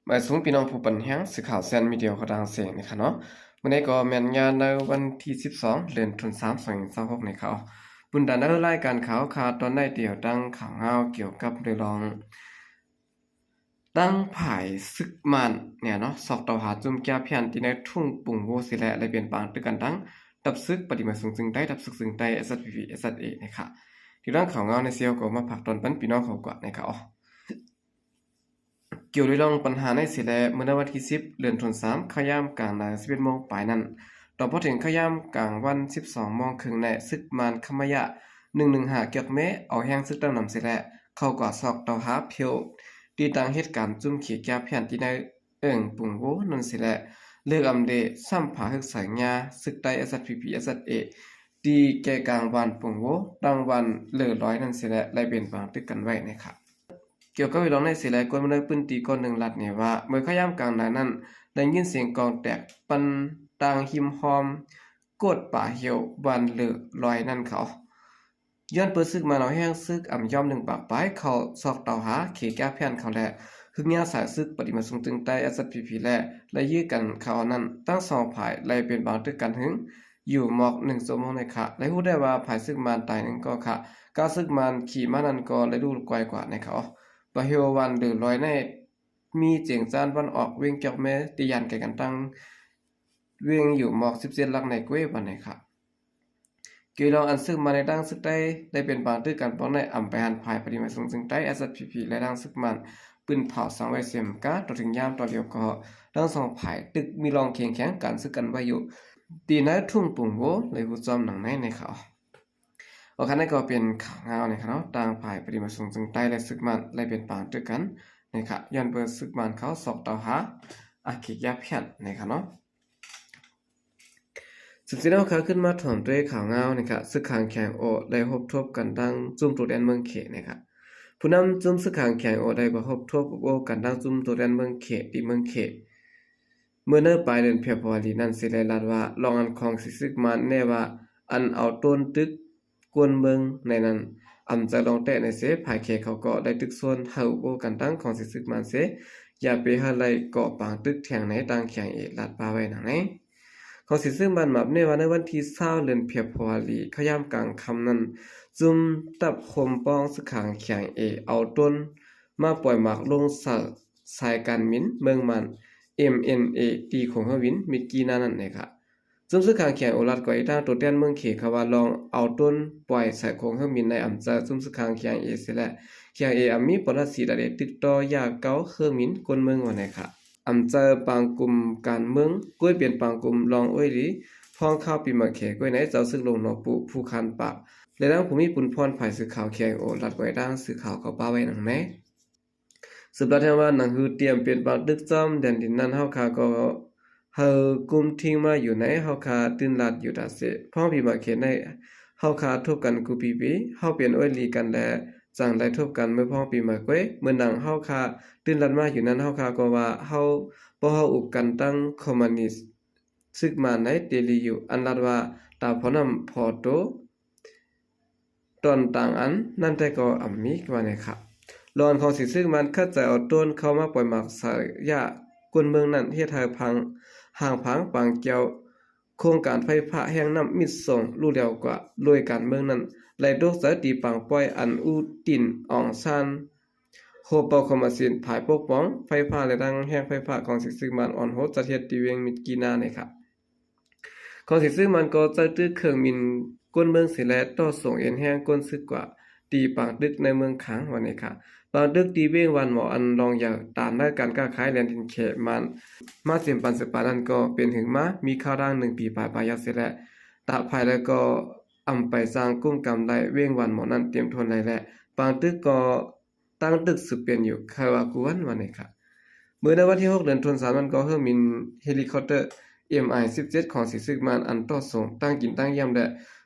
ບາຍສະບາຍດີພີ່ນ້ອງຜູ້ປັນແຮງ ສື່ຂ່າວແຊນມີເດຍຂອງຕ່າງປະເທດນີ້ຄ່ະເນາະ. ມື້ນີ້ກໍແມ່ນຍາມໃນວັນທີສິບສອງ ເດືອນທັນວາ ສອງພັນຊາວຫົກນີ້ຄ່ະ. ບຸນດານເດີລາຍການຂ່າວຄ່ະ ຕອນໃນດຽວຕັ້ງຂ່າວງາວກ່ຽວກັບເລື່ອງ ຕັ້ງຝ່າຍສຶກມ້ານນີ້ເນາະ ຊອກເຕົາຫາຈຸ້ມແກ້ພຽນທີ່ໃນທຸ່ງປຸງໂວຊິແລະ ໄດ້ເປັນປາງຕຶກກັນທັງດັບສຶກປະຕິມາສຸງເຊິ່ງໃຕ້ ດັບຊຶກເຊິ່ງໃຕ້ SSPP SSA ນີ້ຄ່ະ. ທີ່ດັ່ງຂ່າວງາວໃນເຊວກໍມາຝາກຕອນປັນພີ່ນ້ອງເຂົາກວ່ານີ້ຄ່ະ. ກ່ຽວໂດຍລອງປັນຫາໃນຊິແລ ເມື່ອໃນວັນທີສິບ ເດືອນທັນວາ ຄະຍາມກາງນານ ສິບເອັດໂມງປາຍນັ້ນ ຕໍ່ພໍເຖິງຄະຍາມກາງວັນ ສິບສອງໂມງເຄິ່ງໃນ ຊຶກມ້ານຄະມະຍະ ໜຶ່ງໜຶ່ງຫ້າ ກຽກແມ້ ເອົາແຮງຊຶກຕັ້ງນຳຊິແລ ເຂົ້າກວາດຊອກເຕົາຫາເພວ ທີ່ຕັ້ງເຫດການຈຸ້ມເຂກແກ້ພຽນທີ່ໃນເອີ່ງປຸງໂວນັ້ນຊິແລ ເລີກອຳເດຊ້ຳຜາຮຶກສາຍຍາຊຶກໃຕ້ SSPP SSA ທີ່ແກ່ກາງບ້ານປຸງໂວ ຕັ້ງບ້ານເລີລອຍນັ້ນຊິແລ ໄດ້ເປັນປາງຕຶກກັນໄວ້ນີ້ຄ່ະ. ກ່ຽວກັບເລື່ອງໃນຊິແລ ຄົນໃນພື້ນທີ່ຄົນໜຶ່ງລັດນີ້ວ່າ ເມື່ອຄະຍາມກາງນານນັ້ນ ໄດ້ຍິນສຽງກອງແຕກປັນຕ່າງຮິມຮ່ອມ ໂກດປາຫ່ຽວ ບ້ານເລີລອຍນັ້ນເຂົາ ຍ້ອນເປີດຊຶກມາເອົາແຮງຊຶກອຳຍ່ອມໜຶ່ງປາກປາຍ ເຂົ້າຊອກເຕົາຫາເຂກແກ້ພຽນເຂົາແລະ ຮຶກຍາສາຍຊຶກປະຕິມາສຸງເຊິ່ງໃຕ້ SSPP ແລະ ໄລ່ຢື້ກັນເຂົານັ້ນ ທັງສອງຝ່າຍໄລ່ເປັນປາງຕຶກກັນຫຶງ ຢູ່ໝອກໜຶ່ງຊົ່ວໂມງໃນຂະ ໄດ້ຮູ້ໄດ້ວ່າຝ່າຍຊຶກມ້ານຕາຍໜຶ່ງກໍຂະ ກາຊຶກມ້ານຂີ່ມ້ານັ້ນກໍໄດ້ລຸກລອຍກວ່າໃນຂະ. ປາຫ່ຽວບ້ານເລີລອຍໃນ ມີຈຽງຈານວັນອອກ ເວັງກຽກແມ້ ທີ່ຢ້ານໄກກັນຕັ້ງເວັງຢູ່ໝອກສິບເຈັດຫຼັກໃນເກວະວັນໃນຂະ. ກ່ຽວລອງອັນຊຶກມ້ານໃນດັ່ງຊຶກໃຕ້ ໄດ້ເປັນປາງຕຶກກັນປອງໃນອຳໄປຫັນຝ່າຍປະຕິມາສຸງເຊິ່ງໃຕ້ SSPP ແລະ ດັ່ງຊຶກມ້ານ ປືນເຜົາສັງໄວ້ເສມກາ ຕໍ່ເຖິງຍາມຕໍ່ລຽວກໍ ທັງສອງຝ່າຍຕຶກມີລອງເຄງແຂງການຊຶກກັນໄວ້ຢູ່ ທີ່ໃນທຸ່ງປຸງໂວ ໄດ້ຮູ້ຈ້ອມດັ່ງໃນໃນຂະ. ໂອເຄ ນັ້ນກໍເປັນຂ່າວງາວນີ້ຄ່ະເນາະ ຕ່າງຝ່າຍປະຕິມາສຸງເຊິ່ງໃຕ້ ແລະ ຊຶກມ້ານໄດ້ເປັນປາງຕຶກກັນນີ້ຄ່ະ ຍ້ອນເປີດຊຶກມ້ານເຂົາຊອກເຕົາຫາອາເຂດຢາພຽນນີ້ຄ່ະເນາະ. ສືບເສຍແລ້ວຄ່ະ ຂຶ້ນມາຖອມດ້ວຍຂ່າວງາວນີ້ຄ່ະ ຊຶກຂ້າງແຂວງໂອໄດ້ຮົບທົບກັນດັ່ງຈຸ້ມໂຕແດນເມືອງເຂດນີ້ຄ່ະ. ຜູ້ນຳຈຸ້ມຊຶກຂ້າງແຂວງໂອໄດ້ກວາດຮົບທົບອົບໂອ້ກັນດັ່ງຈຸ້ມໂຕແດນເມືອງເຂດ ທີ່ເມືອງເຂດ ເມື່ອໃນປາຍເດືອນເຟບຣວາຣີນັ້ນ ຊິໄດ້ລັດວ່າ ລອງອັນຂອງສີຊຶກມານແນ່ວ່າ ອັນເອົາໂຕນຕຶກກວນເມືອງໃນນັ້ນ ອຳຈາລອງແຕະໃນເຊ ຝ່າຍແຂກເຂົາກໍໄດ້ຕຶກຊວນໃຫ້ໂອ້ກັນຕັ້ງຂອງສີຊຶກມານເຊ ຢ່າໄປໃຫ້ໄລ່ກໍ່ປາງຕຶກແທງໃນ ຕ່າງແຂງເອລັດວ່າໄວ້ດັ່ງໃນ. ຂອງສີຊຶກມານມາບແນ່ວ່າ ໃນວັນທີຊາວ ເດືອນເຟບຣວາຣີ ເຂົ້າຍາມກາງຄ່ຳນັ້ນ ຈຸ້ມຕັບໂຄມປ້ອງຊຶກຂ້າງແຂງເອ ເອົາໂຕນມາປ່ອຍໝາກລົງເສົາ ສາຍການບິນເມືອງມານ ເອັມເອັນເອ ທີ່ຂົງເຮືອບິນມິດກີນານັ້ນເອງຄ່ະ. ຈຸ້ມຊຶກຂ້າງແຂງໂອລັດກວາດອີກຕັ້ງໂຕແທນເມືອງເຂດເຂົາວ່າ ລອງເອົາໂຕນປ່ອຍໃສ່ຂົງເຮືອບິນໃນອຳເຈີຈຸ້ມຊຶກຂ້າງແຂງເອເສຍແລະ ແຂງເອອຳມີປອລະສີດາເດດຕຶກຕໍ່ຢ່າເກົ້າເຮືອບິນກົນເມືອງວ່າໃນຄ່ະ. ອຳເຈີປາງກຸ່ມການເມືອງ ກ້ວຍເປັນປາງກຸ່ມລອງອ້ວຍຫຼີ ພ້ອມຂ່າວປີໃໝ່ແຂກກ້ວຍໃນ ເຈົ້າຊຶກລົງໜໍປູ ຜູ້ຄານປາກ ແລະ ນາງຜູ້ມີປຸນພອນ ຝ່າຍສື່ຂ່າວແຂງໂອ ລັດໄວ້ດັ່ງສື່ຂ່າວເຂົາປ້າໄວ້ໜັງໃນ. ສືບລັດແທງວ່າ ໜັງຮືຕຽມເປັນປາງຕຶກຈ້ອມແດນດິນນັ້ນ ເຮົາຂ້າກໍໃຫ້ກຸມທິງມາຢູ່ໃນ ເຮົາຂ້າຕື່ນລັດຢູ່ຕາເສ ພ້ອມປີໃໝ່ເຂດໃນ ເຮົາຂ້າທົບກັນກູປີປີ ເຮົາເປັນອ້ວຍຫຼີກັນແລ ຈັ່ງໄດ້ທົບກັນເມື່ອພ້ອມປີໃໝ່ກ້ວຍ ເມື່ອໜັງເຮົາຂ້າຕື່ນລັດມາຢູ່ນັ້ນ ເຮົາຂ້າກໍວ່າເຮົາ ພວກເຮົາອຸບກັນຕັ້ງຄອມມານິສ ຊຶກມານໃນເຕລີຢູ່ ອັນລັດວ່າຕາພໍນ້ຳພໍໂຕ ຕອນຕ່າງອັນນັ້ນແຕ່ກໍອຳມີວ່າໃນຄ່ະ. ລອງອັນຂອງສີຊຶກມານຄັດໃຈເອົາໂຕນເຂົ້າມາປ່ອຍໝາກສາຍຢາກວນເມືອງນັ້ນ ເຮັດໃຫ້ພັງ ຮ່າງພັງປາງແກ້ວ ໂຄງການໄຟຟ້າແຮງນ້ຳມິດສົ່ງ ລູ້ແລ້ວກວ່າ ໂດຍການເມືອງນັ້ນໄຫຼຕົກໃສ່ຕີປາງປ່ອຍ ອັນອູຕິນອອງຊານ ໂຮເປົ່າຄອມມາຊິນ ຝ່າຍປົກປ້ອງໄຟຟ້າ ແລະ ດັ່ງແຮງໄຟຟ້າຂອງສີຊຶກມານອ່ອນໂຫດ ຈັດເຮັດທີ່ວຽງມິດກີນາໃນຄ່ະ. ຂອງສີຊຶກມານກໍໃຊ້ຕຶກເຄື່ອງບິນກົ້ນເມືອງເສຍແລະ ຕໍ່ສົ່ງເອັນແຮງກົ້ນຊຶກກວ່າຕີປາງຕຶກໃນເມືອງຄາງວ່າໃນຄ່ະ. ປາງຕຶກທີ່ວຽງວານໝໍ ອັນລອງຢາກຕາມໃນການຄ້າຂາຍແລນດິນເຂດມານ ມາເຕັມປັນສືບປານັ້ນກໍເປັນຫຶງມາ ມີຄາວທາງໜຶ່ງປີປາຍປາຍຢາກເສຍແລະ ຕາພາຍແລ້ວກໍອຳໄປສ້າງກຸ້ມກຳໄດ້ວຽງວານໝໍນັ້ນເຕັມທົນໄດ້ແລະ ປາງຕຶກກໍ ຕັ້ງຕຶກສືບເປັນຢູ່ ໃຄວ່າກວນວ່າໃນຄ່ະ. ເມື່ອໃນວັນທີຫົກ ເດືອນທັນວານັ້ນ ກໍເຮືອບິນເຮລິຄອບເຕີ ເອັມໄອສິບເຈັດ ຂອງສີຊຶກມານ ອັນຕໍ່ສົ່ງຕັ້ງກິນຕັ້ງຢ້ຽມ ແລະ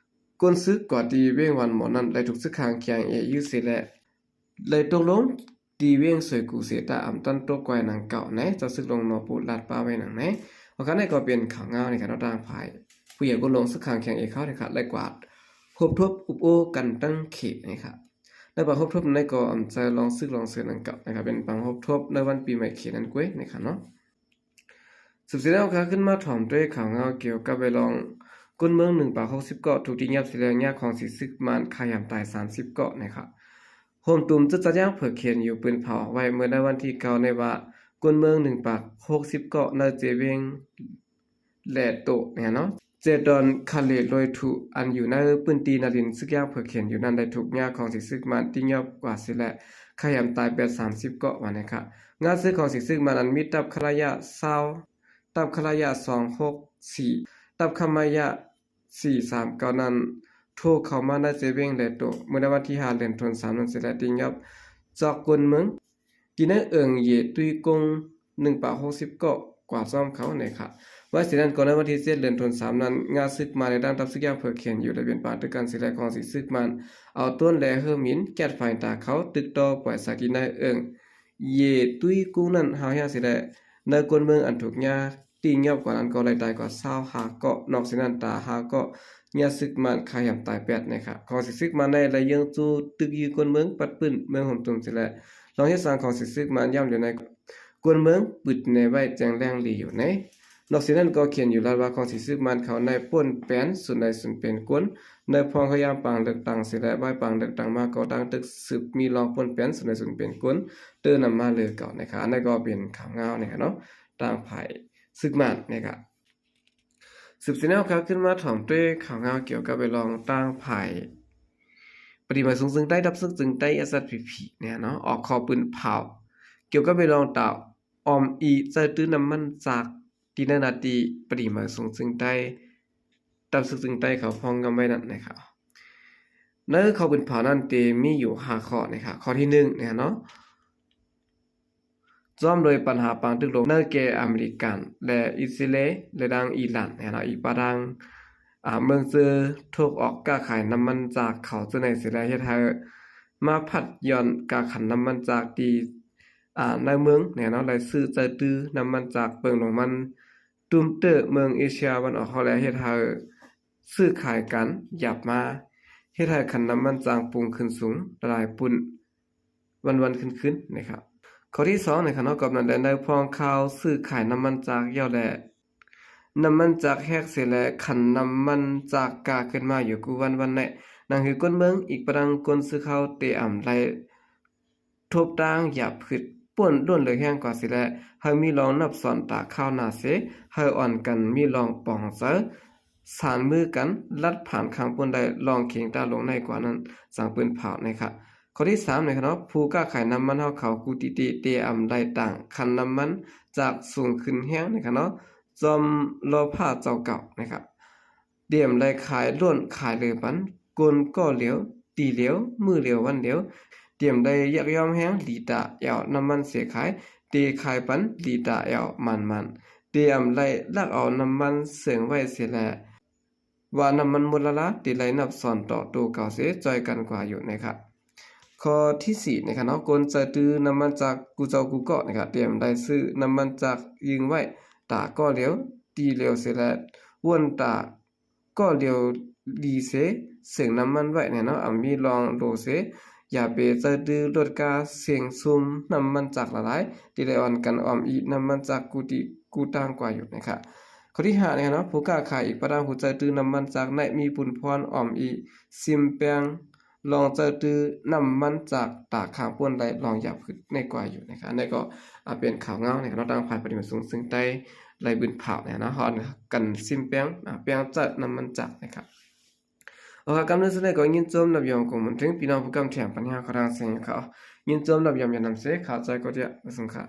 ກົ້ນຊຶກກວ່າທີ່ວຽງວານໝໍນັ້ນ ໄດ້ຖືກຊຶກຂ້າງແຂງເອຢື້ເສຍແລະ ໄດ້ຕົກລົງຕີວຽງສວຍກູເສ ຕາອຳຕັນຕົກກວາຍໜັງເກົ່າໃນ ເຈົ້າຊຶກລົງໜໍປູ ລາດປ້າໄວ້ໜັງໃນ. ໂອເຄ ນັ້ນກໍເປັນຂ່າວງາວໃນການເອົາຕ່າງຝ່າຍ ຜູ້ໃຫຍ່ກົນຫຼົງຊຶກຂ້າງແຂງເອເຂົາໃນຄ່ະ ໄດ້ກວາດ ພົບທົບອຸບໂອ້ກັນຕັ້ງເຂດໃນຄ່ະ. ໃນປາງຮົບທົບນັ້ນກໍອຳໃຈລອງຊຶກລອງເສີນນັ້ນກໍນະຄັບ ເປັນປາງຮົບທົບໃນວັນປີໃໝ່ເຂດນັ້ນກ້ວຍນະຄັບເນາະ. ສືບເສຍແລ້ວ ເຮົາຂຶ້ນມາຖອມດ້ວຍຂ່າວງາວກ່ຽວກັບໄປລອງຄົນເມືອງໜຶ່ງປາກຫົກສິບເກາະ ຖືກຕີຫຍັບເສຍແລ້ວ ຍາຂອງສີຊຶກມານຂ້າຫາມຕາຍສາມສິບເກາະນະຄັບ. ໂຮມຕຸມຈຸດຈັດຍ່າງເຜີກເຂດຢູ່ ປືນເຜົາອອກໄວ້ເມື່ອໃນວັນທີເກົ້ານີ້ວ່າ ຄົນເມືອງໜຶ່ງປາກຫົກສິບເກາະ ໃນເຈເວັງ ແລໂຕະ ແມ່ນເນາະ ເຈດອນຄາເລໂລຍທຸ ອັນຢູ່ໃນພື້ນທີ່ນາລິນຊຶກຢ່າງເຜີກເຂນຢູ່ນັ້ນ ໄດ້ຖືກຍາຂອງສີຊຶກມານຕີຫຍັບກວ່າເສຍແລ້ວ ຂ້າຫາມຕາຍແປດສາມສິບເກາະວ່າແນ່ຄ່ະ. ງາຊຶກຂອງສີຊຶກມານ ອັນມີຕັບຄະລະຍະຊາວ ຕັບຄະລະຍະສອງຫົກສີ່ ຕັບຄະມະຍະສີ່ສາມເກົ້ານັ້ນ ໂທເຂົ້າມາໃນເຊເວັງແລໂຕະ ເມື່ອໃນວັນທີຫ້າເດືອນຖົນສາມນັ້ນເສຍແລ້ວ ຕີຫຍັບຈອກກົນເມືອງ ທີ່ໃນເອີ່ງເຢຕຸ້ຍກົງ ໜຶ່ງປາກຫົກສິບເກາະ ກວ່າຊ້ອມເຂົາແນ່ຄ່ະ. ວ່າເຊັ່ນນັ້ນກໍໃນວັນທີເຈັດເດືອນຖົນສາມນັ້ນ ງາຊຶກມານ ແລະ ຕັ້ງທັບຊຶກຢ່າງເຜືອກເຂັນຢູ່ ໄດ້ເປັນປານຕຶກກັນເສຍແລ້ວ ຂອງສີຊຶກມານ ເອົາໂຕນແລ່ເຮີມິນ ແກັດໄຟຕາເຂົາ ຕຶກຕໍ່ປ່ອຍສາຍທີ່ໃນເອີ່ງເຢຕຸ້ຍກຸງນັ້ນ ຮ້າວແຮງເສຍແລ້ວ ໃນຄົນເມືອງອັນຖືກຍາ ຕີຫຍັບກວ່ານັ້ນກໍໄດ້ຕາຍກວ່າຊາວຫ້າເກາະ. ນອກເສຍນັ້ນ ຕາຍຫ້າເກາະ ຍາຊຶກມານຂ້າຫາມຕາຍແປດແນ່ຄ່ະ. ຂອງສີຊຶກມານໄດ້ໄລ່ເຍື່ອງຈູ້ຕຶກຢື້ກົນເມືອງ ປັດປື້ມເມືອງໂຮມຕຸມເສຍແລ້ວ ລອງເຮັດສ້າງຂອງສີຊຶກມານ ຢ້ຳເລີຍໃນ ກົນເມືອງປຶດແນໄວ້ແຈ້ງແຈ້ງດີຢູ່ໃນ. ນອກເສຍນັ້ນກໍຂຽນຢູ່ລາດວ່າ ຂອງສີຊຶກມານເຂົາໃນປົ້ນແປນສູນໃດສູນເປັນກົນ ໃນພອງຂະຍາມປາງເລືອກຕັ້ງເສຍແລ້ວ ໄວ້ປາງເລືອກຕັ້ງມາກໍຕັ້ງຕຶກສືບມີລອງປົ້ນແປນສູນໃດສູນເປັນກົນ ຕື່ນຳມາເລີເກົ່ານະຄ່ະ. ອັນນັ້ນກໍເປັນຂ່າວງາວນະຄ່ະເນາະ ທາງຝ່າຍຊຶກມານນະຄ່ະ. ສືບເສຍແລ້ວ ເຮົາຂຶ້ນມາຖອມດ້ວຍຂ່າວງາວກ່ຽວກັບໄປລອງທາງຝ່າຍປະຕິບັດສູງເຊິ່ງໃຕ້ ດັບເຊິ່ງເຊິ່ງໃຕ້ ເອສແອັດພີພີ ແນ່ເນາະ ອອກຂໍ້ປຶ້ນເຜົາກ່ຽວກັບໄປລອງຕາອອມອີໃຈຕື້ນ້ຳມັນຈາກ ທີ່ໃນໜ້າທີ່ປະຕິບັດສູງເຊິ່ງໃຕ້ ດັບເຊິ່ງເຊິ່ງໃຕ້ເຂົາພ້ອງງຳໄວ້ນັ້ນນະຄັບ. ໃນຂໍ້ປຶ້ນເຜົານັ້ນເຕມີຢູ່ຫ້າຂໍ້ນະຄັບ. ຂໍ້ທີໜຶ່ງນະເນາະ ພ້ອມໂດຍບັນຫາປາງຕຶກລົງໃນແກ່ອາເມລິກັນ ແລະ ອິດສະຣາເອລ ແລະ ດັ່ງອີຣານແນ່ເນາະ ອີກປະດັງ ອາ ເມືອງເຈີ ໂທກອອກຄ້າຂາຍນ້ຳມັນຈາກເຂົາເຈົ້າໃນເສຍແລ້ວ ເຮັດໃຫ້ມາພັດຢ່ອນກາຂັນນ້ຳມັນຈາກທີ່ ອາ ໃນເມືອງແນ່ເນາະ ໄດ້ຊື້ໃຈຕື້ນ້ຳມັນຈາກເປິງໂລງມັນ ຕຸ້ມເຕີເມືອງເອເຊຍວັນອອກເຮົາ ແລະ ເຮັດໃຫ້ຊື້ຂາຍກັນຫຍັບມາ ເຮັດໃຫ້ຂັນນ້ຳມັນຈາກປຸງຂຶ້ນສູງຫຼາຍປຸ້ນ ວັນໆ ຄືນໆ ນະຄັບ. ຂໍ້ທີສອງນະຄັບເນາະ ກັບນັ້ນແຫຼະ ໃນພອງຂ່າວຊື້ຂາຍນ້ຳມັນຈາກຢ່າວແຫຼະ ນ້ຳມັນຈາກແຮກເສຍແລ້ວ ຂັນນ້ຳມັນຈາກກາຂຶ້ນມາຢູ່ກູ່ວັນໆ ແນ່ ໜັງຫືອກົນເມືອງ ອີກປະດັງກົນຊື້ເຂົ້າເຕອຳໄລ່ ທົບຕ່າງຢາຜຶດ ປ່ວນລ້ວນເຫຼືອແຮງກວ່າເສຍແລ້ວ ໃຫ້ມີລອງນັບສອນຕາຂ້າວໜ້າເສ ໃຫ້ອ່ອນກັນມີລອງປອງໃຈ ສານມືກັນ ລັດຜ່ານຂ້າງປຸ້ນໄດ້ລອງເຄັ່ງຕາລົງໃນກວ່ານັ້ນ ສັງປືນເຜົານະຄັບ. ຂໍ້ທີສາມນະຄັບເນາະ ຜູ້ຄ້າຂາຍນ້ຳມັນເຮົາເຂົາກູຕິຕິ ເຕອຳໄລ່ຕ່າງຂັນນ້ຳມັນຈາກສູງຂຶ້ນແຮງນະຄັບເນາະ ຈອມລໍຜ້າເຈົ້າເກົ່ານະຄັບ. ຕຽມໄດ້ຂາຍລ້ວນຂາຍເຫຼືອປັນ ກົນກໍຫຼຽວ ຕີຫຼຽວ ມື້ຫຼຽວວັນຫຼຽວ ຕຽມໄດ້ຢາກຍອມແຮງ ລີຕາແອວນ້ຳມັນເສຍຂາຍ ເຕຂາຍປັນ ລີຕາແອວໝານໆ ຕຽມໄດ້ລັກເອົານ້ຳມັນເສີງໄວ້ເສຍແລະ ວ່ານ້ຳມັນໝົດລະລາ ເຕໄລ່ນັບສອນຕໍ່ໂຕເກົ່າເສ ຈ່ອຍກັນກວ່າຢູ່ນະຄັບ. ຂໍ້ທີສີ່ນະຄັບເນາະ ກົນໃຈຕື້ນ້ຳມັນຈາກກູ່ເຈົ້າກູ່ເກາະນະຄັບ ຕຽມໄດ້ຊື້ນ້ຳມັນຈາກຢືງໄວ້ ຕາກໍຫຼຽວ ຕີຫຼຽວເສຍແລະ ວົນຕາ ກໍຫຼຽວດີເສ ເສີງນ້ຳມັນໄວ້ແນ່ເນາະ ອຳມີລອງໂລເສ ຢ່າເປໃຈຕື້ລົດກາເສັງຊຸມນ້ຳມັນຈາກລະລາຍ ທີ່ໄດ້ອ່ອນກັນອອມອີນ້ຳມັນຈາກກູ່ຕິກູ່ຕ່າງກວ່າຢູ່ນະຄັບ. ຂໍ້ທີຫ້ານະຄັບເນາະ ຜູ້ຄ້າຂາຍອີກປະດາງຜູ້ໃຈຕື້ນ້ຳມັນຈາກໃນມີປຸນພອນອອມອີ ຊິມແປງ ລອງໃຈຕື້ນ້ຳມັນຈາກຕາຂ້າງປຸ້ນໄດ້ລອງຢາຜຶດໃນກວ່າຢູ່ນະຄັບ. ອັນນີ້ກໍ ອາ ເປັນຂ່າວງາວນະຄັບເນາະ ທາງຝ່າຍປະຕິບັດສູງເຊິ່ງໃຕ້ໄລ່ບືນເຜານະເນາະ ເຮົາກັນຊິມແປງ ອາ ແປງໃຈນ້ຳມັນຈາກນະຄັບ. ໂອເຄ ກຳເນີນສຸດນີ້ກໍຍິນຊົມນັບຍອມກົງມວນເຖິງພີ່ນ້ອງຜູ້ກຳແຖມປັນຍາເຂົ້າທາງເສຍງເຂົາ ຍິນຊົມນັບຍອມຢ່ານຳເສ ຂາວໃຈກໍຈະມາສົ່ງຄ່າ.